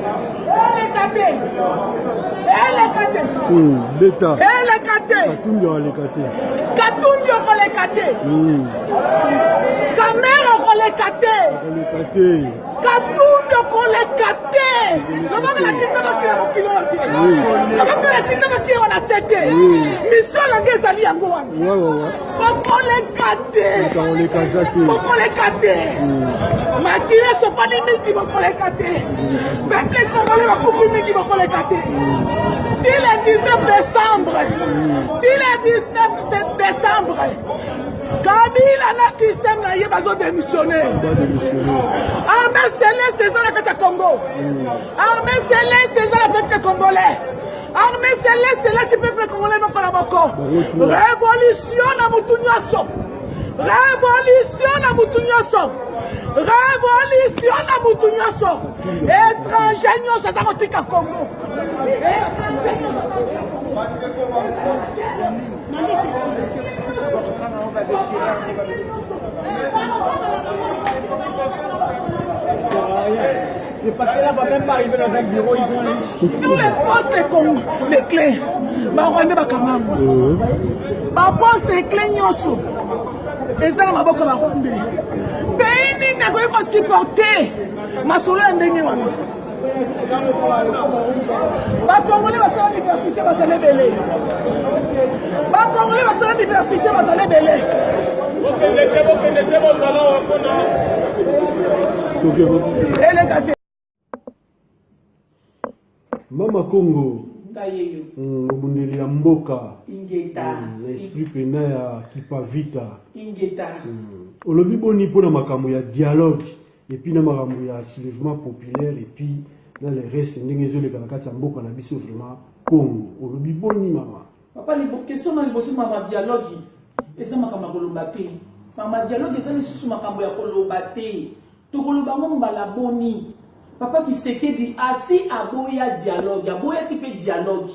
Eleka te. Eleka te. Beta. Eleka te. Katumbi akoleka te. Katumbi okoleka te. Kamerhe okoleka te. Akoleka te. Katumbi okoleka te. Lobaka na tinda bakila mokili oyo te. Lobaka na tinda bakila wana se te. Mission na ngai ezali yango wana. Bokoleka te. Bokoleka te. Makila esopani mingi bokoleka te. Peuple congolais bakufi mingi bokoleka te. Ti le 19 décembre. Ti le 19 décembre. Kabila na système na ye bazo démissionner. Armée céleste eza na kati ya Congo. Armée céleste eza na peuple congolais. Armée céleste elati peuple congolais moko na moko. Révolution na mutu nyonso. Révolution na mutu nyonso. Révolution na mutu nyonso. Étranger nyonso aza kotika Congo. Étranger nyonso. Les papiers là vont même pas arriver dans un bureau, ils vont les... Tous les postes Congo, les clés, barwande bakanga yango. Baposte clé nyonso eza na maboko ya barwande. Pays nini akoki kosupporte masolo ya ndenge wana? Bakongole basala diversité bazali ebele. Bakongole basala diversité bazali ebele. Bokende te, bokende te, bozala wa mpona. Eleka te. Mama Kongo Ngai yeyo. Mobundeli ya mboka. Ingeta. Na esprit pena ya Kipavita. Ingeta. Olobi boni mpona makambo ya dialogue et puis na makambo ya soulèvement populaire et puis na le reste ndenge ezoleka na kati ya mboka na biso vraiment Congo. Olobi boni mama? Papa, question na liboso mama dialogue eza makambo ya koloba te. Mama dialogue eza lisusu makambo ya koloba te. Tokoloba yango mbala boni? Papa Kisekedi asi aboya dialogue, aboyaki mpe dialogue.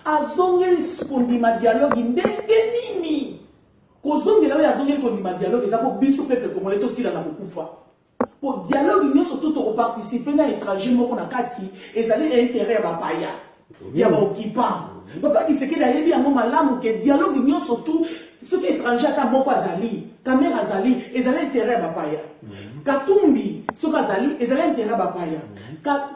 Azongeli lisusu kondima dialogue ndenge nini? Kozongela oyo azongeli kondima dialogue eza po biso peuple congolais tosila na kokufa. Po dialogue nyonso to tokoparticipe na étranger moko na kati ezali intérêt ya bapaya ya baoccupant. Papa Kisekedi ayebi yango malamu ke dialogue nyonso tu soki étranger ata moko azali, Kamerhe azali, ezali intérêt ya bapaya. Katumbi soki azali, ezali intérêt ya bapaya.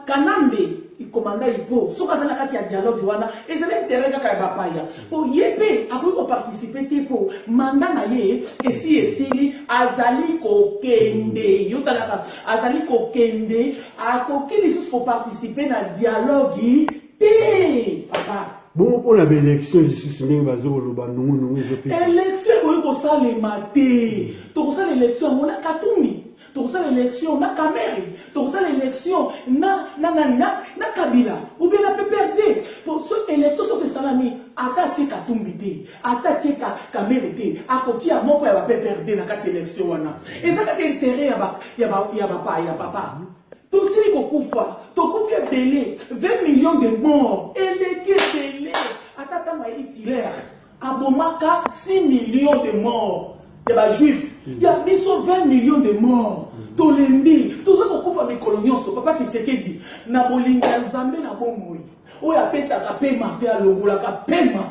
Kanambe commandant Ipo soki azali na kati ya dialogue wana ezali intérêt kaka ya bapaya. Po ye mpe akoki koparticipe te po mandat na ye esi esili, azali kokende. Yo talaka, azali kokende, akoki lisusu koparticipe na dialogue te papa. Bongo mpona baélection lisusu ndenge bazo koloba nungunungu ezopesa. Élection ekoki kosalema te. Tokosala élection yango na Katumbi, tokosala élection na Kamerhe, tokosala élection na na na na, na Kabila ou bien na PPRD. Po so élection soki esalami ata atie Katumbi te, ata atie Kamerhe te, akotia moko ya ba PPRD na kati élection wana. Eza kaka intérêt ya ba ya ba ya bapaya papa. Tosili kokufa, tokufi ebele, 20 millions de morts, eleki ebele. Ata ntango ya Hitler abomaka 6 millions de morts ya ba juifs, ya biso 20 millions de morts. Tolembi, toza kokufa mikolo nyonso. Papa Kisekedi, na bolingo ya Nzambe na bomoi, oyo apesaka pema mpe alongolaka pema.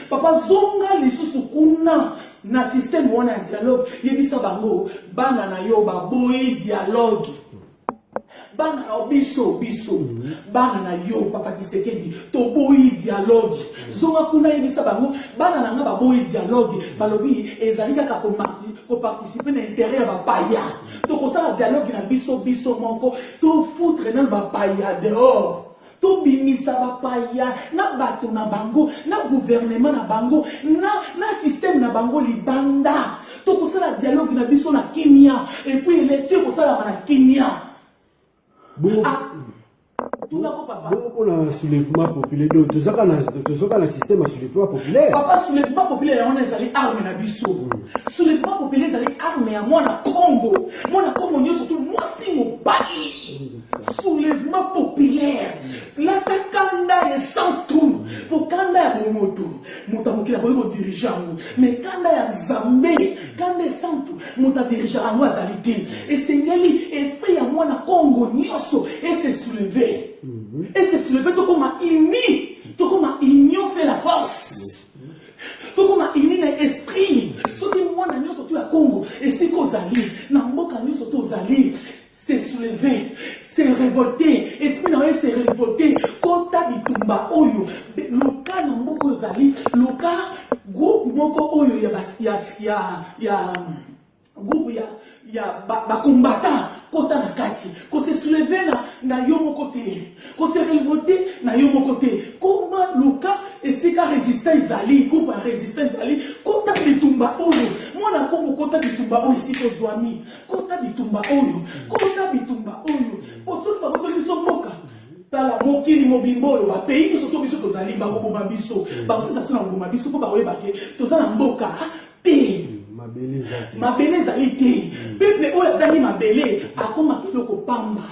Papa, zonga lisusu kuna na système wana ya dialogue, yebisa bango bana na yo baboyi dialogue. Bana na biso biso bana na yo papa Kisekedi toboyi dialogue. Zonga kuna yebisa bango bana na nga baboyi dialogue, balobi ezali kaka koparticipe na intérêt ya bapaya. Tokosala dialogue na biso biso moko, tofoutre nano bapaya dehors. Tobimisa bapaya na bato na bango na gouvernement na bango na système na bango libanda. Tokosala dialogue na biso na kimia et puis élection ekosalama na kimia. Bongo Tunako papa. Bongo mpona soulèvement populaire, donc tozaka na système ya soulèvement populaire. Papa, soulèvement populaire yango ezali arme na biso. Soulèvement populaire ezali arme ya mwana Congo. Mwana Congo nyonso tu mwasi mobali. Soulèvement populaire. Lata kanda esantu. Po kanda ya bomoto, moto ya mokili akoki kodirige yango. Mais kanda ya Nzambe, kanda esantu, moto adirige yango azali te. Esengeli esprit ya mwana Congo nyonso ese soulever. soulever, se révolter, esprit na yo se révolter. Kota bitumba oyo, luka na mboka ozali, luka groupe moko oyo ya ya ya ya groupe ya bacombattant, kota na kati. Kose soulever na yo moko te, kose révolter na yo moko te. Koma luka esika résistant ezali, groupe ya résistant ezali, kota bitumba oyo. Mwana Kongo, kota bitumba oyo esika ozwami, kota bitumba oyo, kota bitumba oyo. Po soki babotoli biso mboka, tala mokili mobimba oyo, bapays nyonso to biso tozali, bakoboma biso, bakosisa biso na koboma biso, mpo bakoyeba ke toza na mboka te. Mabele eza te. Mabele ezali te. Peuple oyo azangi mabele akomaka eloko pamba,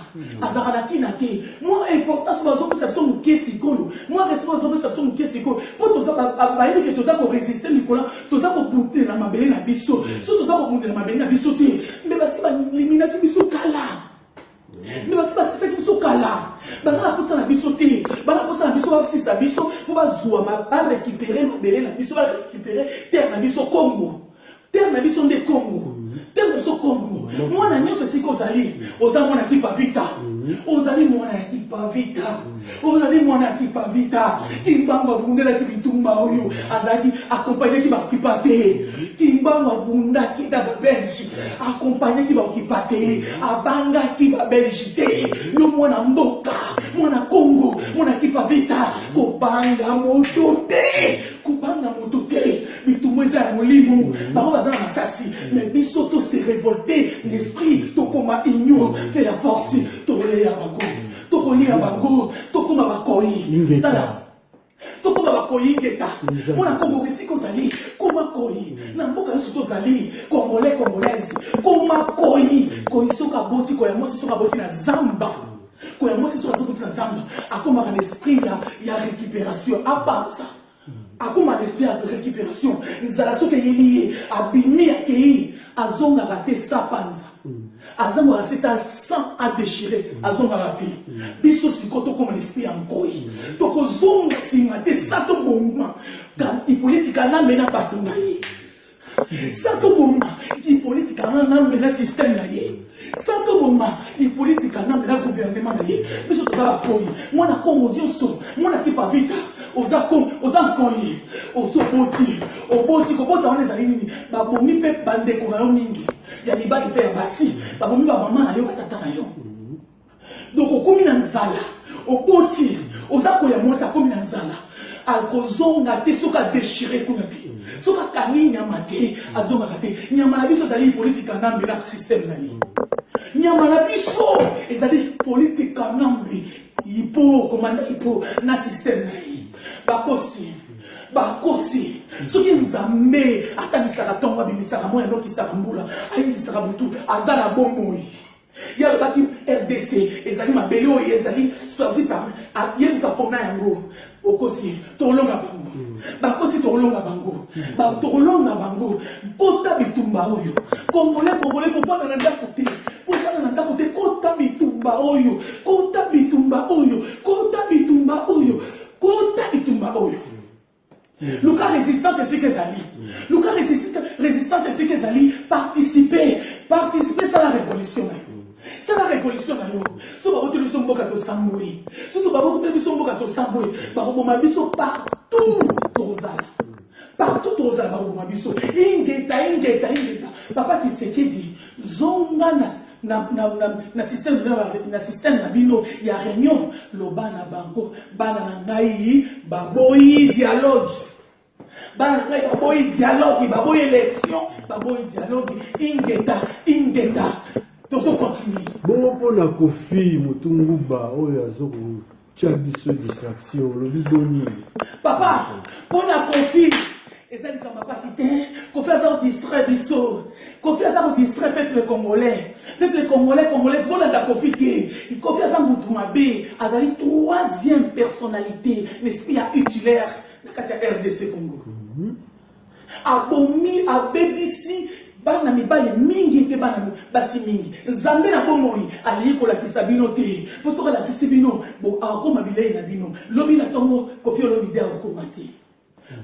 azalaka na ntina te. Mwa importance bazopesa biso moke sikoyo, mwa respect bazopesa biso moke sikoyo, mpo toza bayebi ke toza korésister mikolo, toza kobundela mabele na biso. So toza kobundela mabele na biso te, mbe basi baliminaki biso kala, mbe basi basisaki biso kala. Baza na posa na biso te, baza posa na biso basisa biso mpo bazwa, barécupérer mabele na biso, barécupérer terre na biso Congo. Terre na biso nde Congo, terre na biso Congo. Mwana nyonso esika ozali, oza mwana Kimpa Vita, ozali mwana ya Kimpa Vita, ozali mwana ya Kimpa Vita. Kimbangu abundelaki bitumba oyo, azalaki akompagnaki baoccupants te. Kimbangu abundaki na Babelge, akompagnaki baoccupants te, abangaki Babelge te. Yo mwana mboka, mwana Congo, mwana Kimpa Vita, kobanga moto te, kobanga moto te. Bitumba eza ya molimo. Bango baza na masasi, mais biso to se révolter, l'esprit tokoma union fait la force. Tokoleya bango, tokolia bango, tokoma bakoyi. Tala, tokoma bakoyi ngeta. Mwana Kongo esika ozali, koma koyi. Na mboka nyonso tozali, Congolais, Congolaise, koma koyi. Koyi soki aboti, koya mwasi soki aboti na zamba, koya mwasi soki azoboti na zamba, akomaka na esprit ya récupération, apanza, akóma na esprit ya récupération. Nzala soki eyeli ye, abimi, akei, azongaka te. Sapanza, azongaka se ta sang adéchiré, azongaka te. Biso sikoyo tokóma na esprit ya nkoi, tokozonga nsima te. Sa toboma Hippolyte Kanambe na bato na ye, sa toboma Hippolyte Kanambe na système na ye, sa toboma Hippolyte Kanambe na gouvernement na ye. Biso toza bakoyi. Mwana Kongo nyonso, mwana Kimpa Vita, oza oza nkoyi. Ozoboti, oboti, kobota wana ezali nini? Babomi mpe bandeko na yo mingi ya mibali mpe ya basi, babomi bamama na yo, batata na yo. Donc okomi na nzala, oboti, oza koya mwasi, akomi na nzala, akozonga te soki adéchirer kuna te, soki akangi nyama te, azongaka te. Nyama na biso ezali Hippolyte Kanambe na système na ye. Nyama na biso ezali Hippolyte Kanambe, Ipo komanda Ipo na système na ye. Bakosi, bakosi. Soki Nzambe atanisaka ntongo, abimisaka moi, anokisaka mbula, ayingisaka butu, aza na bomoi. Ye alobaki RDC ezali mabele oyo ezali choisi par ye, moto apona yango. Okosi, tokolonga bango. Bakosi, tokolonga bango, tokolonga bango. Kota bitumba oyo, Congolais, Congolais, kovanda na ndako te, kovanda na ndako te. Kota bitumba oyo, kota bitumba oyo, kota bitumba oyo, kota bitumba oyo. Luka résistance esika ezali, luka résistance esika ezali. Participer, participer, sala révolution na yo, sala révolution na yo. So baboteli biso mboka, tosamboli. Soki baboteli biso mboka, tosamboli, bakoboma biso partout tokozala, partout tokozala, bakoboma biso. Ingeta, ingeta, ingeta. Papa Tshisekedi, zonga na système na bino ya réunion, loba na bango: bana na ngai baboyi dialogue, bana na ngai baboyi dialogue, baboyi élection, baboyi dialogue. Ingeta, ingeta, tozocontinuer. Bongo mpona Kofi motu nguba oyo azokotia biso distraction, olobi boni? Papa, mpona Kofi eza likambo ya pasi te. Kofi aza kodistraire biso, Kofi aza kodistraire peuple congolais. Peuple congolais, Congolais, bolanda Kofi te. Kofi aza mutu mabe, azali troisième personnalité, l'esprit ya Hitler na kati ya RDC Congo. Abomi, abebisi bana mibali mingi mpe bana basi mingi. Nzambe na bomoi alingi kolakisa bino te, mpo soki alakisi bino, akokoma bilei na bino lobi na ntongo. Kofi Olomide akokoma te.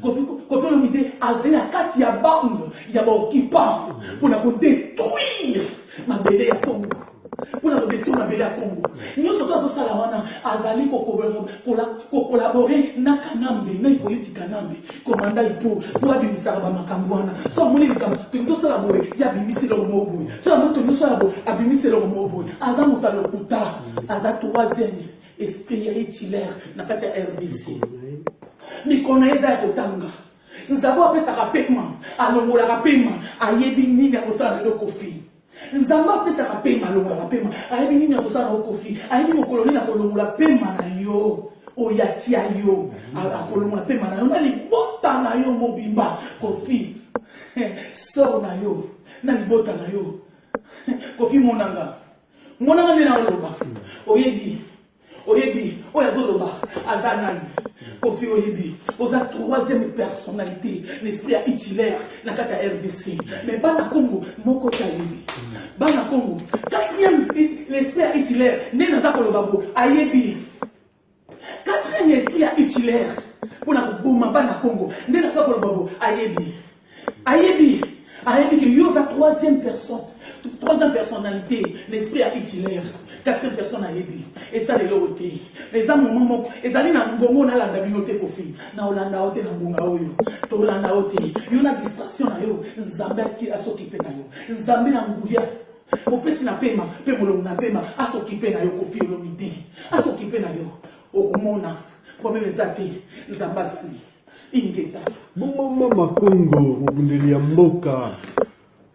Kofi Olomide azali na kati ya bande ya baoccupants mpona kodétruire mabele ya Congo. mpo na kodetourne mabele ya Congo. Nyonso to azosala wana azali kokolabore na Kanambe, na Hippolyte Kanambe, komanda Hippo, mpo abimisaka bamakambo wana. So amoni likambo tolingi tosala boye, ye abimisi eloko moko boye. So amoni tolingi tosala boye, abimisi eloko moko boye. Aza moto ya lokuta, aza troisième esprit ya Hitler na kati ya RDC. Mikolo na ye eza ya kotanga. Nzambe apesaka pema, alongolaka pema, ayebi nini akosala na yo Koffi. Nzambe apesaka pema, alongolaka pema, ayebi nini akosala na yo Koffi, ayebi mokolo nini akolongola pema na yo oyo atia yo, akolongola pema na yo na libota na yo mobimba Koffi, sort na yo na libota na yo Koffi monanga, monanga nde naoloba, oyebi Oyebi oyo azoloba aza nani? Koffi oyebi oza troisième personnalité l'esprit ya Hitler na kati ya RDC. Mais bana Congo moko te ayebi. Bana Congo quatrième l'esprit ya Hitler nde naza koloba bo ayebi. Quatrième esprit ya Hitler mpona koboma bana Congo nde naza koloba bo ayebi. Ayebi ayebi que yo oza troisième personne, troisième personnalité, l'esprit ya Hitler, quatrième personne ayebi esala eloko te. Eza moment moko ezali na ngongo nalanda bino te Koffi, na olanda yo te na ngonga oyo tolanda yo te, yo na distraction na yo, Nzambe asokipe na yo, Nzambe na nguya mopesi na pema mpe molongo na pema asokipe na yo Koffi Olomide, asokipe na yo, okomona problème eza te, Nzambe azali. Ingeta. Bongo mama Congo mobundeli ya mboka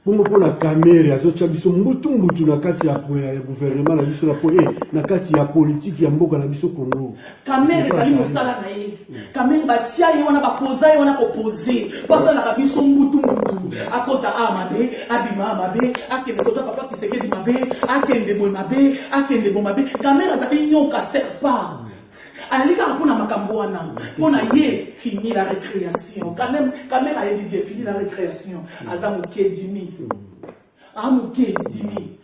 bongo mpo na Kamere azotya biso mbutu mbutu na kati ya, ya gouvernement na biso na, po, eh, na kati ya politike ya mboka na biso Congo. Kamere ezali mosala na ye. Kamere batia ye wana bapoza ye wana kopose mpo asalaka biso mbutu mbutu, akota a mabe abima a mabe akende kota papa Kisekedi mabe akende boye mabe akende boye mabe. Kamere azali nyoka serpent. Azali kaka mpona makambo wana mpona ye fini la récréation quand même. Kamere ayebi bien fini la récréation, aza moke dimi, a moke dimi,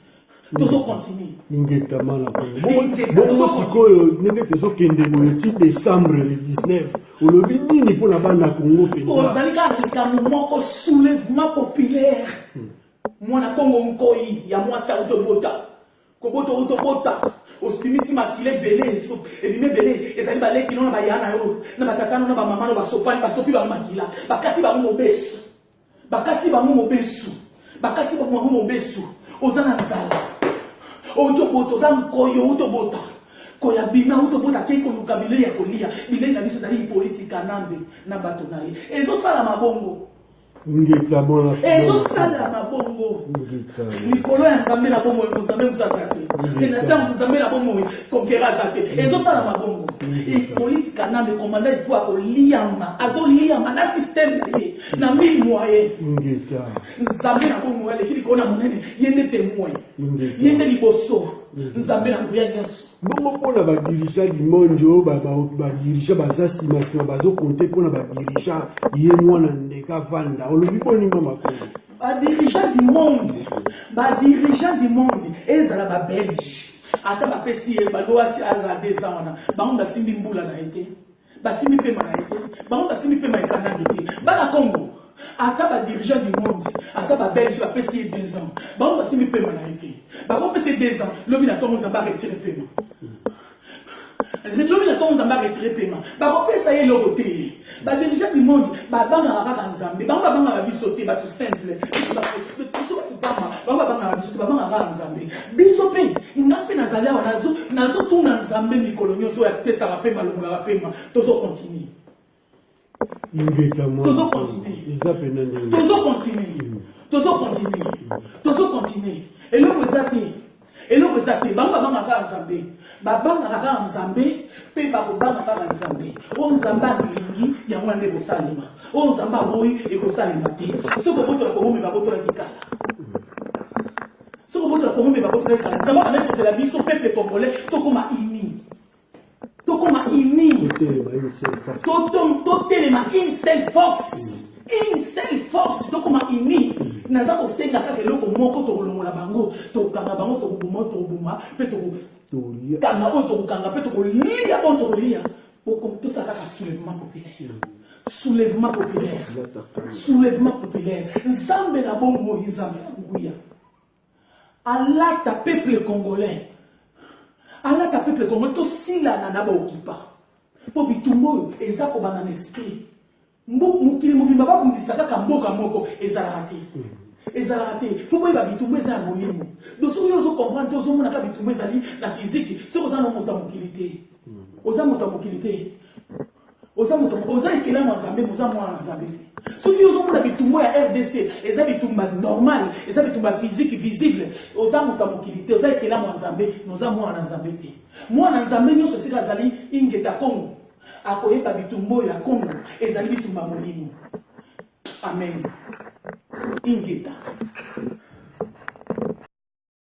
tozo continue. Ingeta mala bongo sikoyo ndenge tozokende boye ti décembre le 19, olobi nini mpona bana Congo mpenza? Tozali kaka na likambo moko, soulèvement populaire. Mwana Kongo nkoi ya mwasi auti obota, kobota outi obota, obimisi makila ebele, ebimi ebele, ezali baleki no na baya na yo na batata no na bamama no basopani, basopi bango makila, bakati bango mobesu, bakati bango mobesu, bakati bango mobesu. Oza na nzala, outi obota, oza nkoyo, outi obota koya bima, outi obota akei koluka bilei ya kolia. Bilei na biso ezali Hippolyte Kanambe na bato na ye. Ezosalama bongo. Ingeta mwana. Ezosalama bongo. Likolo ya Nzambe na bomoi, Nzambe mosusu aza te. Mpe na se ya Nzambe na bomoi, conquérant aza te. Ezosalama bongo. Hippolyte Kanambe commandant Hippo akoliama, azoliama na système na ye na mille moyen. Nzambe na bomoi aleki likolo na monene, ye nde témoin, ye nde liboso, Nzambe na nguya nyonso. Bongo mpona badirigeant du monde oyo badirigeant baza nsima nsima bazokonte mpona badirigeant, ye mwana ndeka avanda, olobi boni mama Kongo? Badirigeant du monde, badirigeant du monde, ezala babelge, ata bapesi ye balowati aza deza wana, bango basimbi mbula na ye te, basimbi pema na ye te, bango basimbi pema ekanangi te. Bana Congo, ata badirigeant du monde, ata babelge bapesi ye 2 ans, bango basimbi pema na ye te. Bakopesa ye 2 ans, lobi na ntongo Nzambe aretire pema, lobi na ntongo Nzambe aretire pema, bakopesa ye eloko te. Badirigeant du monde babangaka kaka Nzambe, bango babangaka biso te, bato simple, biso bato pamba, bango babangaka biso te, babangaka kaka Nzambe. Biso mpe, nga mpe nazali awa, nazotuna Nzambe mikolo nyonso oyo apesaka pema, alongolaka pema. Tozocontinue. Ingeta mwana. Tozocontinue. Eza pena ndenge. Tozocontinue, tozocontinue, tozocontinue. Eloko eza te, eloko eza te. Bango babangaka kaka Nzambe, babangaka kaka Nzambe mpe bakobanga kaka Nzambe. Oyo Nzambe alingi yango wana nde ekosalema, oyo Nzambe aboyi ekosalema te. Soki obotola Kongo, me babotolaki kala. Soki obotola Kongo, me babotolaki kala. Nzambe abandaki kozela biso peuple congolais tokoma uni, tokoma uni, totelema une seule force, une seule force, tokoma uni. Naza kosenga kaka eloko moko: tokolongola bango, tokokanga bango, tokoboma, tokoboma mpe tokokanga oyo tokokanga mpe tokolia oyo tokolia. Tosala kaka soulèvement populaire, soulèvement populaire, soulèvement populaire. Nzambe na bomoi, Nzambe na nguya. Alata peuple congolais, alata peuple congolais, tosilana na baokipa mpo bitumba oyo eza kobanda na esprit. Mokili mobimba babundisa kaka mboka moko ezalaka te, ezalaka te. Fo boyeba bitumba eza ya molimo. Donc soki yo ozo comprendre te, ozomona kaka bitumba ezali na physique, soki oza na moto ya mokili te, oza moto ya mokili te, oza moto, oza ekelamu ya Nzambe, oza mwana na Nzambe te. Soki yo ozomona bitumba ya RDC eza bitumba normal, eza bitumba physique visible, oza moto ya mokili te, oza ekelamu ya Nzambe, oza mwana na Nzambe te. Mwana Nzambe nyonso esika azali, ingeta Kongo, akoyeba bitumba oyo ya Kongo ezali bitumba molimo. Amen, ingeta.